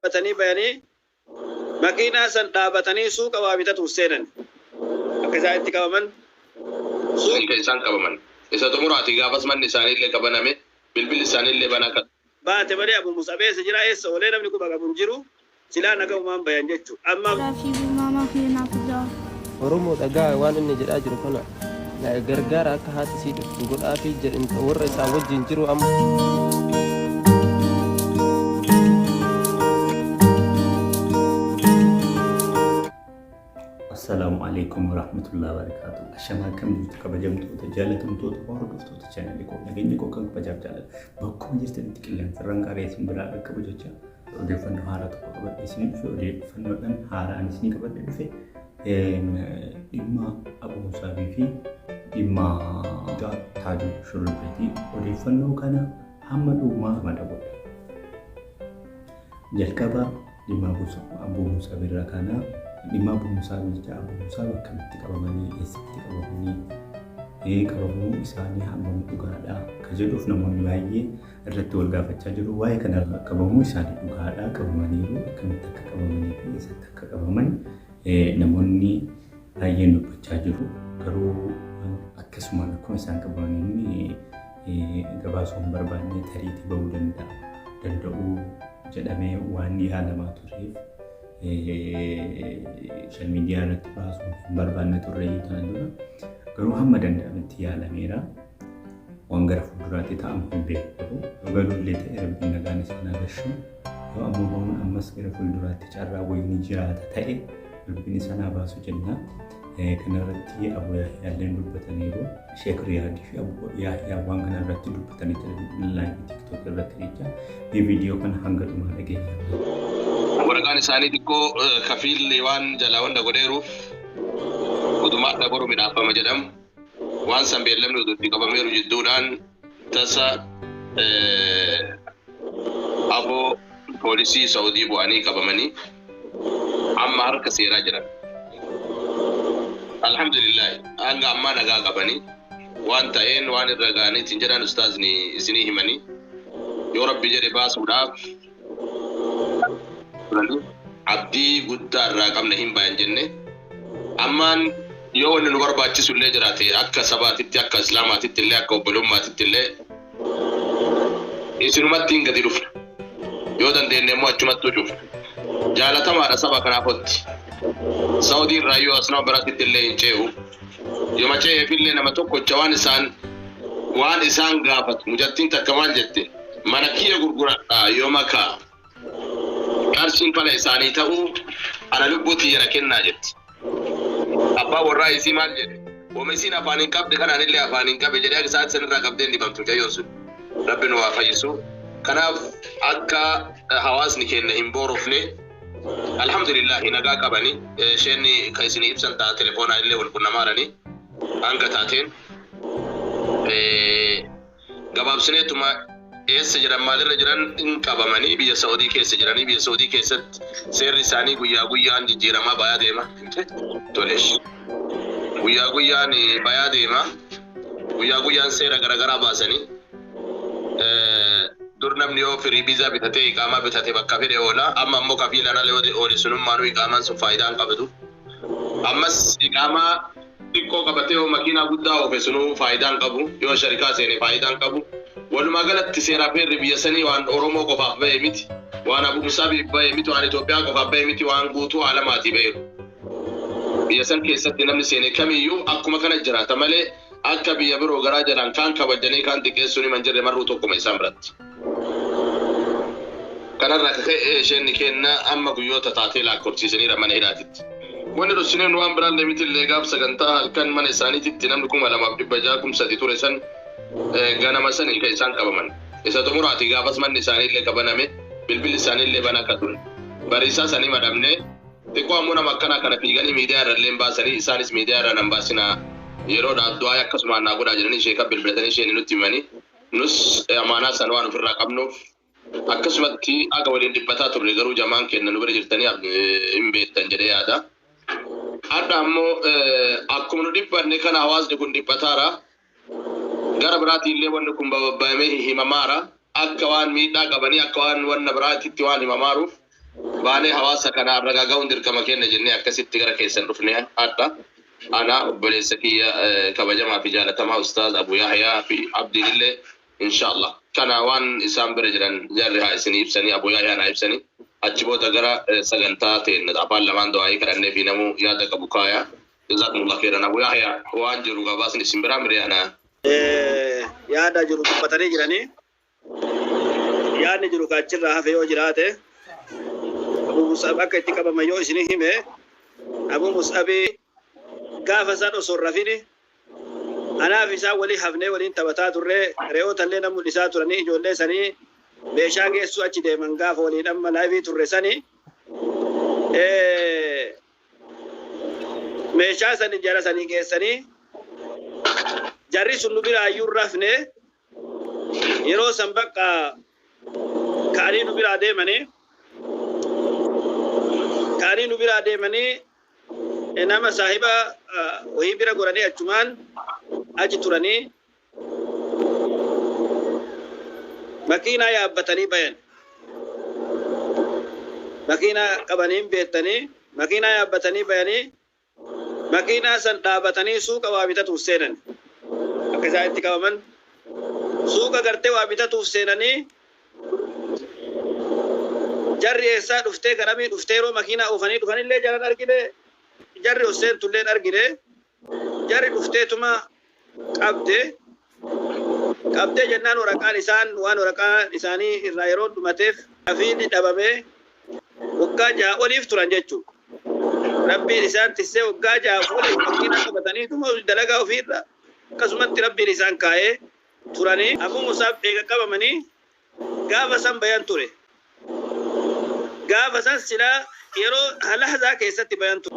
Batanii bayanii makiinaa san dhaabatanii suuqa waa bitatuuf seenan. Akka isaan itti qabaman Suuqa kan isaan qabaman. Isa xumuraati gaafas manni isaanii illee qabaname bilbilli isaanii illee banaa kan. Baate malee Abu Mus'ab eessa jira eessa oolee namni quba qabu hin jiru silaa nagahumaan bayan jechu. Amma. Fi maamaa kiyya naaf ijaa. Oromoo dhagaa waan inni jedhaa jiru kana gargaara akka haati sii dhuftu godhaafii jedhin warra isaa wajjin jiru amma. Assalaamu alaikum warahmatullahi wabarakatuh. Ashamaa akkam jirtu kabajamtoota jaalatamtoota hordoftoota chaanalii koo nageenya koo kan kabajaaf jaalala bakkuma jirtanitti qilleensarraan qaaree isin biraa qaqqabu jecha odeeffannoo haaraa tokko qabadhe isinii dhufe odeeffannoodhaan haaraan isinii qabadhe dhufe dhimma Abu Musaabii fi dhimma Taajuu Shurrubbeetii odeeffannoo kana hamma dhumaa madaboodha. Jalqaba dhimma Abu Musaabii irraa kana dhimma Abu Musaabii jecha Abu Musaabii akkamitti qabamanii eessatti qabamanii qabamuu isaanii hammam dhugaadha ka jedhuuf namoonni baay'ee irratti wal gaafachaa jiru. Waa'ee kana qabamuu isaanii dhugaadha qabamaniiru akkamitti akka qabamanii fi eessatti akka qabaman namoonni baay'een dubbachaa jiru. Garuu akkasumaan akkuma isaan qabamaniin gabaasuu hin barbaanne tariitii bahuu danda'u jedhamee waan yaalamaa tureef sooshaal miidiyaa irratti baasuu hin barbaanne turre kana dura. Garuu hamma danda'ametti yaalameera. Waan gara fuulduraatti ta'amu hin beeku. Yoo galuullee ta'e rabbiin nagaan isaan haa gashu. Yoo ammoo bahuun ammas gara fuulduraatti carraa wayii ni jiraata ta'e rabbiin isaan haa baasu jenna. Kanarratti Abu Yaahyaalleen dubbataniiru. Sheek Riyaadii fi Abu Yaahyaa waan kanarratti dubbatanii jiran laayivii TikTok irratti jecha. Mee viidiyoo kana hanga dhumaa dhageeffadha. Waraqaan isaanii xiqqoo kafiilli waan jalaa wanta godheeruuf utumaa boru midhaafama jedhamu waan san beellamni utuu itti qabameeru jidduudhaan tasa aboo poolisii Saudii bu'anii qabamanii amma harka seeraa jiran. Alhamdulillah hanga ammaa nagaa qabanii waan ta'een waan irra ga'aniitiin jedhan ustaazni isinii himanii yoo rabbi jedhe baasuudhaaf abdii guddaa irraa qabna hin bayan jenne ammaan yoo wanni nu barbaachisu illee jiraate akka sabaatitti akka islaamaatitti illee akka obbolummaatitti illee isinumatti hin gadi dhufna yoo dandeenye immoo achumattuu cufna jaalatamaadha saba kanaafotti Saudii irraa yoo asnaa biraatitti illee hin ce'u yooma ce'eef illee nama tokkocha waan isaan gaafatu mucattiin takka maal jette mana kiyya gurguradhaa yooma kaa qarshiin fala isaanii ta'uu ana lubbuu tiyya na kennaa jetti. Abbaan warraa isii maal jedhe? Wama isiin afaan hin qabde kanaan illee afaan hin qabe jedhee akka sa'aatii sanirraa qabdee hin dhibamtu mucayyoon sun. Rabbi nu haa fayyisu. Kanaaf akka hawaasni keenya hin boorofne alhamdulillahi nagaa qabani isheen kan isinii ibsan ta'a telefoonaa illee wal qunnamaarani hanga taateen gabaabsineetuma eessa jiran maalirra jiran hin qabamanii biyya Saudii keessa jiranii biyya Saudii keessatti seerri isaanii guyyaa guyyaan jijjiiramaa bayaa deema. Tolesh. Guyyaa guyyaan bayaa deema. Guyyaa guyyaan seera garaagaraa baasanii. Dur namni yoo firii viizaa bitatee iqaamaa bitate bakka fedhe oola. Amma ammoo kafiilaan ala yoo oole sunummaanuu iqaamaan sun faayidaa hin qabatu. Ammas iqaamaa xiqqoo qabatee yoo makiinaa guddaa oofe sunuu faayidaa hin qabu. Yoo sharikaa seene faayidaa hin qabu. Walumaa galatti seeraa feerri biyya sanii waan Oromoo qofaaf bahe miti. Waan Abu Musaabiif bahe miti. Waan Itoophiyaa qofaaf bahe miti. Waan guutuu aalamaatii baheeru. Biyya san keessatti namni seene kamiyyuu akkuma kana jiraata malee akka biyya biroo garaa jalaan kaan kabajanii kaan xiqqeessuun himan jirre marruu tokkuma isaan biratti. Kanarraa akka ka'e isheen kenna amma guyyoota taatee lakkoofsiisaniira mana hidhaatitti. Wanni dhossineen waan biraan miti illee gaaf sagantaa halkan mana isaaniititti namni 2600 3,000 ture san ganama sanii kan isaan qabaman. Isa xumuraati gaafas manni isaanii illee qabaname bilbilli isaanii illee banaa akka ture. Bariisaa sanii madhabnee xiqqoo ammoo nama akkanaa kana fiiganii miidiyaa irra illee baasanii isaanis miidiyaa irra nan baasinaa yeroodhaaf du'aa akkasumaan naa godhaa jedhanii ishee kan bilbilatanii isheen nutti himanii nus amaanaa san waan ofirraa qabnuuf akkasumatti aga waliin dhiphataa turre garuu jamaan kenna nu bira jirtanii hin beektan jedhee yaada. Hadha ammoo akkuma nu dhiphanne kana hawaasni kun dhiphataara. Gara biraatiin illee wanni kun babbaayamee himamaara. Akka waan miidhaa qabanii akka waan wanna biraatitti waan himamaaruuf Baanee hawaasa kanaa ragaa ga'uun dirqama keenya jennee akkasitti gara keessan dhufne adda. Ana obboleessa kiyya kabajamaa fi jaalatamaa Ustaaz Abu Yahyaa fi Abdiin illee inshallah. Kana waan isaan bira jiran jarri haa isinii ibsanii, Abu Yahyaa haa ibsanii. Achi booda gara sagantaa ta'een afaan lamaan du'aayii kadhannee fi namuu yaada qabu kaaya. Jazakumullah khairan. Abu Yahyaa waan jiru gabaasni isin biraa miree ana. Yaada jiru dubbatanii jiranii yaadni jiru kaachirraa hafe yoo jiraate Abu Mus'ab akka itti qabame yoo isin hime Abu Mus'abi gaafa isaan osoo hin rafini anaaf isaan walii hafnee waliin taphataa turre re'oota illee na mul'isaa turanii ijoollee sanii meeshaa geessuu achi deeman gaafa waliin amma laayivii turre sanii meeshaa sanii jara sanii geessanii jarri sun nu biraa iyyuu hin rafne yeroo san bakka ka'anii nu biraa deemanii ka'anii nu biraa deemanii nama saahiba wayii bira godhanii achumaan achi turanii makiinaa yaabbatanii bayan. Makiinaa qabanii hin beektanii makiinaa yaabbatanii bayanii makiinaa san dhaabatanii suuqa waa bitatuuf seenan. Akka isaan itti qabaman suuqa gartee waa bitatuuf seenanii jarri eessaa dhuftee garamii dhuftee yeroo makiinaa oofanii dhufanillee jaran argine jarri ol seentullee argine jarri dhufteetuma qabde qabdee jennaan waraqaan isaan waan waraqaa isaanii irraa yeroo dhumateef afiinni dhabamee waggaa 6 oliif turan jechuudha. Rabbiin isaan tissee waggaa 6 oliif makiinaa qabataniituma dalagaa ofiirra akkasumatti rabbiin isaan kaa'ee turanii Abu Musaab eega qabamanii gaafa san bayan ture. Gaafa san silaa yeroo lahzaa keessatti bayan ture.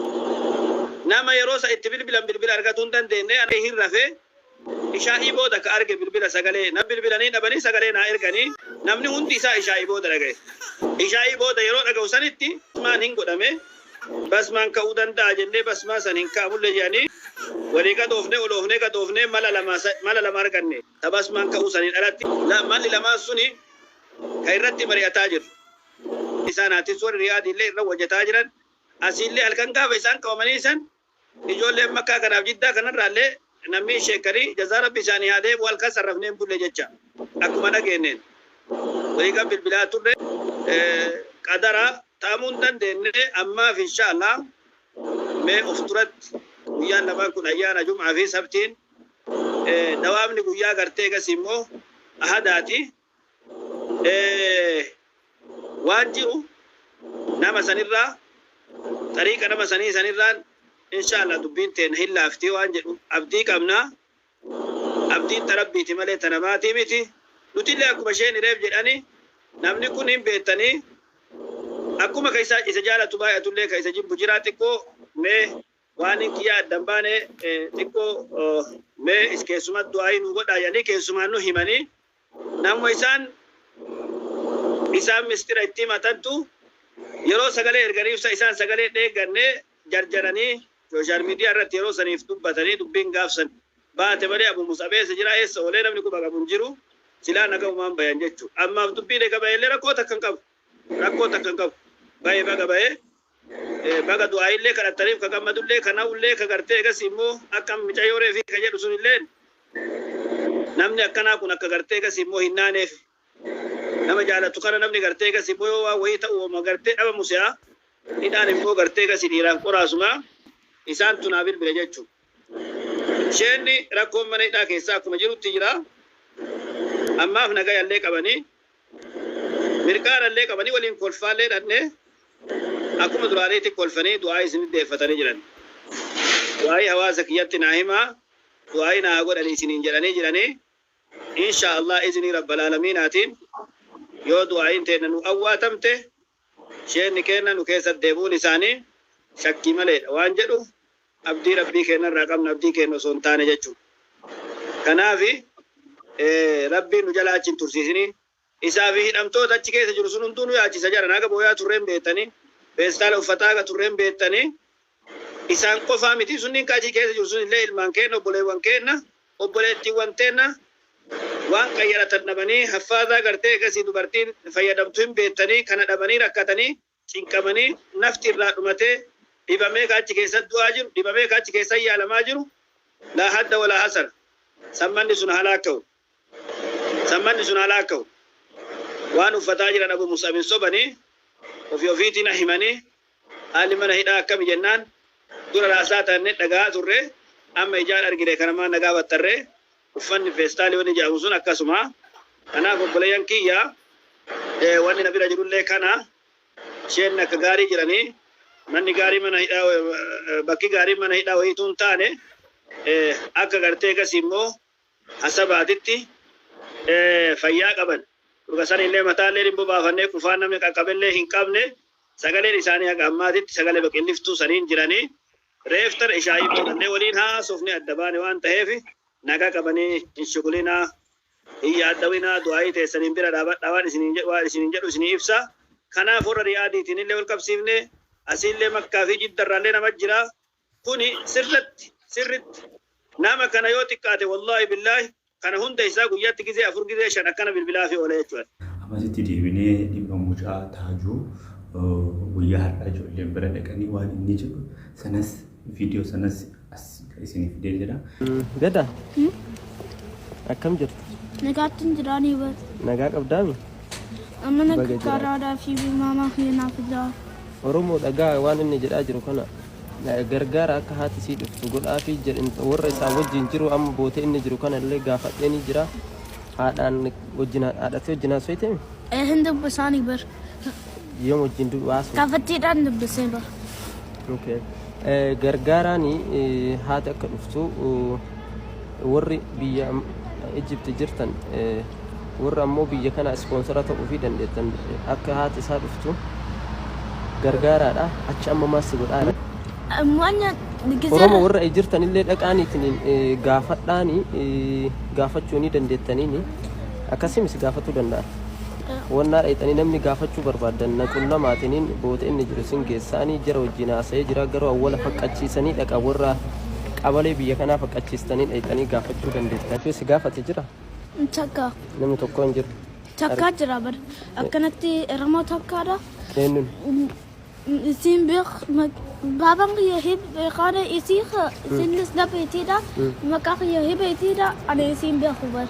Nama yeroo isa itti bilbilan bilbila argatuu hin dandeenye ani hin rafee ishaa'ii booda ka arge bilbila sagalee na bilbilanii dhabanii sagalee naa erganii namni hundi isaa ishaa'ii booda dhagaye. Ishaa'ii booda yeroo dhaga'u sanitti basmaan hin godhame basmaan ka'uu danda'a jennee basmaa san hin ka'amullee jedhanii walii gadoofnee oloofnee gadoofnee mala lama arganne ta basmaan ka'uu saniin alatti malli lamaan suni ka irratti mari'ataa jiru. Isaan haatis warri Riyaadillee irra hojjetaa jiran asiillee halkan gaafa isaan qabamanii san ijoolleen Makkaa kanaaf Jiddaa kanarraallee namni sheekanii jazaa rabbi isaanii haa deebi'u halkan sarrafnee hin bulle jecha akkuma dhageenneen walii kan bilbilaa turre qadara ta'amuu hin dandeenye ammaaf inshaallah mee of duratti guyyaan lamaan kun ayyaana jum'aa fi sabtiin dawaamni guyyaa gartee gas immoo ahadaati waan jiru nama sanirraa xariiqa nama sanii sanirraan inshaallah dubbiin teenya hin laaftii waan jedhu abdii qabna. Abdiin ta rabbiiti malee ta namaatii miti. Nutillee akkuma isheen hireef jedhani namni kun hin beektanii akkuma ka isa jaalatu baay'atullee ka isa jibbu jiraa xiqqoo mee waan hin kiyyaa addan baane xiqqoo mee is keessumatti du'aayii nu godhaa jedhanii keessumaan nu himanii namuma isaan mistira itti himatantu yeroo sagalee erganii ibsa isaan sagalee dheeggannee jarjaranii sooshaal miidiyaa irratti yeroo saniif dubbatanii dubbiin gaafsan baate malee Abu Mus'ab eessa jira eessa oolee namni quba qabu hin jiru silaa nagaumaan bayan jechuudha. Ammaaf dubbiin eega bahee illee rakkoo takka hin qabu. Rakkoo takka hin qabu. Bahee baga bahee baga du'aa illee kadhattaniif ka gammadullee ka na'ullee ka gartee egas immoo akka micayyoo reefii ka jedhu sun illee namni akkanaa kun akka gartee egas immoo hin naaneef nama jaalatu kana namni gartee egas immoo yoo waan wayii ta'u ooma gartee dhabamu si'a hidhaan immoo gartee egas dhiiraaf qoraasuma isaan tunaa bilbile jechuudha. Isheenni rakkoon mana hidhaa keessaa akkuma jirutti jira. Ammaaf nagayallee qabanii mirqaanallee qabanii waliin kolfaallee dhanne akkuma duraaniitti kolfanii du'aa isin deeffatanii jiran. Du'aayii hawaasa kiyyatti naa himaa du'aayii naa godhanii isiniin jedhanii jiranii inshaallah izinii rabbal aalamiinaatiin yoo du'aayiin teenna nu awwaatamte isheenni kenna nu keessa deebi'uun isaanii shakkii maleedha waan jedhu abdii rabbii keenyarraa qabna abdii keenya osoo hin taane jechuudha. Kanaafi rabbiin nu jala achi hin tursiisinii isaa fi hidhamtoota achi keessa jiru sun hunduu nu yaachisa jedhan haga booyaa turreen beektanii feestaala uffataa haga turreen beektanii isaan qofaa miti sunniin ka achi keessa jiru sun illee ilmaan keenya obboleewwan keenya obboleettiiwwan teenna waan qayyaratan dhabanii haffaasaa gartee egasii dubartiin fayyadamtu hin beektanii kana dhabanii rakkatanii Cinqamanii nafti irraa dhumatee dhibamee ka achi keessatti du'aa jiru, dhibamee ka achi keessatti yaalamaa jiru, laa hadda walaa hasara. Sammanni sun halaakka'u. Sammanni sun halaakka'u. Waan uffataa jiran Abu Mus'ab hin sobanii ofii ofiitiin himanii haalli mana hidhaa akkami jennaan dura raasaa taanne dhagahaa turre, amma ijaan argine, kanamaa nagaa battarree uffanni feestaalii wanni jedhamu sun akkasuma. Kanaaf obboleeyyan kiyya, wanni na bira jirullee kana. Isheen akka gaarii jiranii, manni gaarii mana hidhaa, bakki gaarii mana hidhaa wayiituu hin taane, akka gartee gasii immoo hasabaatitti fayyaa qaban. Dhuga sanillee mataallee hin bobaafannee, qufaan namni qaqqabellee hin qabne. Sagaleen isaanii haga ammaatitti sagalee baqilliftuu saniin jiranii. Reeftar ishaayii boodallee waliin haasofne adda baane waan ta'eef nagaa qabanii hin shugulinaa, hin yaaddawinaa, du'aayii teessaniin bira dhaabadhaa waan isiniin jedhu, waan isiniin jedhu isinii ibsa. Kanaaf warra Riyaadiitiin illee wal qabsiifne, asiillee Makkaa fi Jiddarraallee nama jira. Kuni sirratti sirritti nama kana yoo xiqqaate, wallaahi billaahi, kana hunda isaa guyyaatti gizee afur, gizee shan akkana bilbilaa fi oola jechuudha. Ammasitti deebinee dhimma mucaa Taajuu guyyaa har'aa ijoolleen bira dhaqanii waan inni jedhu sanas, viidiyoo sanas as isinii fidee jira. Gada. Akkam jirtu? Nagaatti hin jiraanii bar. Nagaa qabdaami? Amma Baga naga jiraate. karaadhaa fi maamaa kiyya naaf fidaa. Oromoo dhagaa waan inni jedhaa jiru kana gargaara, akka haati sii dhuftu godhaafii jedhin. Warra isaa wajjin jiru amma bootee inni jiru kana illee gaafadhee ni jira. Haadhaan wajjin, haadhatee wajjin haasofte? Hin dubbisaanii bar. Yoom wajjin haasofte? Kaafattiidhaan dubbisee bar. Okay. Gargaaraan haati akka dhuftu warri biyya Egypt jirtan, warra ammoo biyya kana sponsor ta'uu fi dandeettan, akka haati isaa dhuftu gargaaraadha. Achi amma maas godhaadha. Waan Oromoo warra jirtan illee dhaqaaniitiin gaafadhaani, gaafachuu ni dandeettaniini, akkasimis gaafatuu danda'a. Wannaa dheexanii namni gaafachuu barbaadan na qunnamaatiniin boota inni jiru sin geessaanii jara wajjin haasa'ee jira. Garuu awwala faqqachiisanii dhaqa, warra qabalee biyya kanaa faqqachiistanii dheexanii gaafachuu dandeettan. Si gaafate jira? Takka. Namni tokko hin jiru. Takkaa jira bar. Akkanatti Oromoo takkaadha. Eenyuun? Isin beek, baabaan kiyya beekaana, isii isinis dhabeetiidha. Maqaa kiyya hibeetiidha. Ani isin beeku bar.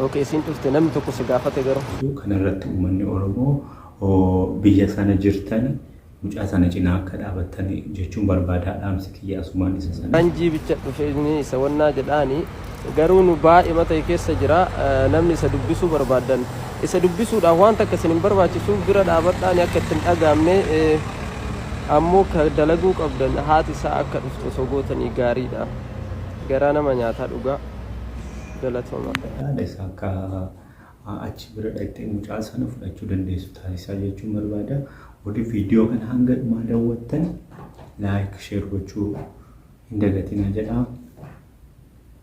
Okay, isiin dhufte namni tokko si gaafate garuu. Kanarratti uummanni Oromoo biyya sana jirtan mucaa sana cinaa akka dhaabattan jechuun barbaadaa, dhaamsi kiyya asumaan isa sana. Anjii bicha dhufe inni isa wannaa jedhaani, garuu nu baay'ee mata keessa jira. Namni isa dubbisuu barbaadan isa dubbisuudhaaf waan takka isin hin barbaachisu, bira dhaabadhaani akka ittiin dhagaamne. Ammoo ka dalaguu qabdan haati isaa akka dhuftu osoo gootanii gaariidha. Garaa nama nyaataa dhugaa. Galatooma. Haadha isaa akka achi bira dhaqxee mucaa sana fudhachuu dandeessu taasisaa jechuun barbaada. Warri viidiyoo kana hanga dhumaa daawwattan like, share gochuu hin dagatinaa jedha.